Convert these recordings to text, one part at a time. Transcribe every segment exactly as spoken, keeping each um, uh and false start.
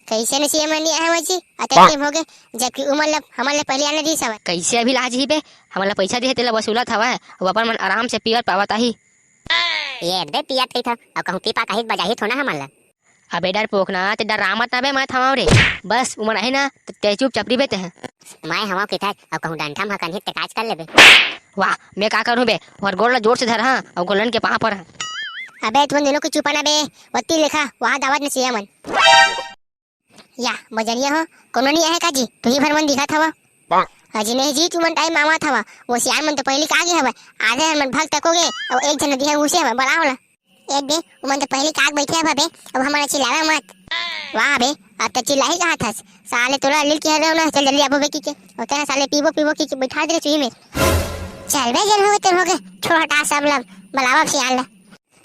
कइसे नसिया मन नइ आए हवय जी? अतेक टाइम होगे, जबकि उमन ला, हमन ले पहिली आने दिस हवय। कइसे अभी लाज ही बे? हमन ला पइसा दिहे, तेला वसूलत हवय, अउ अपन मन आराम से पीवत पावत आही। ये दे पियत कहिथव, अउ कहूँ पी पा कहित बजाही थोना हमन ला। अबे डरपोक ना, ते डरामत ना बे, मैं थमाव रे। बस, उमन आही ना, त ते चुपचाप रहिबे तेह। मैं हवं किथस, अउ कहूँ डंठा म हकनही ते काज कर लेबे। वाह, मैं का करूँ बे, ओहर गोड़ ला जोर से धरहूँ, अउ गोलन के पाँव परहूँ। अबे, तुमन दूनों के चुपा ना बे, वत्ती लेखा, वहाँ दावत नसिया मन। या, बजरिया हो, कोनो नइ आहे का जी? तुही भर मन दिखत हवा। अजी नहीं जी, तुमन टाइम आवत हवा। वो सियान मन तो पहिली का गे हवय। आधे हर मन भग तको गे, अउ एक झन दिहा उसे हवय, बलाओ ला। ए बे, उमन तो पहिली का बइठे हवा बे, अब हमन ला चिल्लावे मत। वाह बे, अब तो चिल्लाही कहा थस। साले तोला अल्लील के हरे ना, चल जल्दी आबो बे की के। होते हैं साले पीबो पीबो की के बैठा दे चुई में। चल बे, जन होगे, तेन होगे, छोड़ हटा सब लब, बलावा अब सियान ला।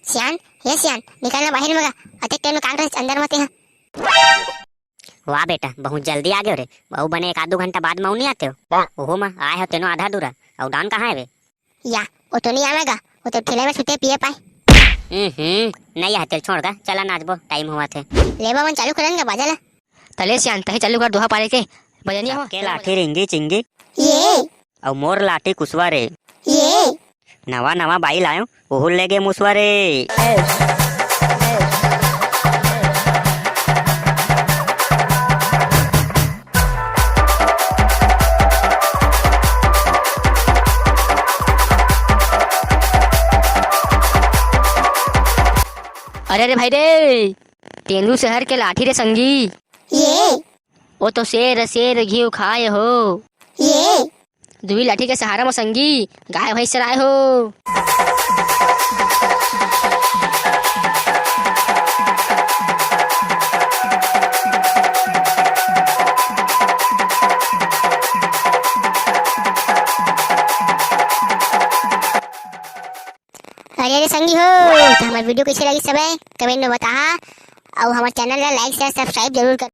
सियान, हे सियान, निकल ना बाहिर में गा, अतेक तेन कांग्रेस अंदर मते हा। वाह बेटा, बहुत जल्दी आ गयो रे। अउ बने एक आध दू घंटा बाद म अउ नइ आते हो। ओहो म आए हो तेनो आधा दूरा। अउ डॉन कहाँ है बे? या, वो तो नइ आवेगा, वो तो ठेले में सुते पिए पाए। हम्म, नइ आते, छोड़ गा, चला नाचबो, टाइम हुआ थे। ले बाबन चालू करन का बाजा ला। तले सियान, तही चालू कर दोहा पारे के, बजनिया हो। सबके लाठी रिंगी चिंगी। ये। अउ मोर लाठी कुसवा रे। ये। नवा नवा बाई लायो, ओहू लेगे मुसवा रे। अरे रे भाई रे, तेंदू शहर के लाठी रे संगी। ये। ओ तो शेर शेर घीव खाए हो। ये। दुई लाठी के सहारा म संगी, गाय भैंस चराए हो। अरे अरे संगी हो, त हमर video कइसे लगिस सबे, comment में बताहा, अउ हमर channel ला like, share, subscribe जरूर कर।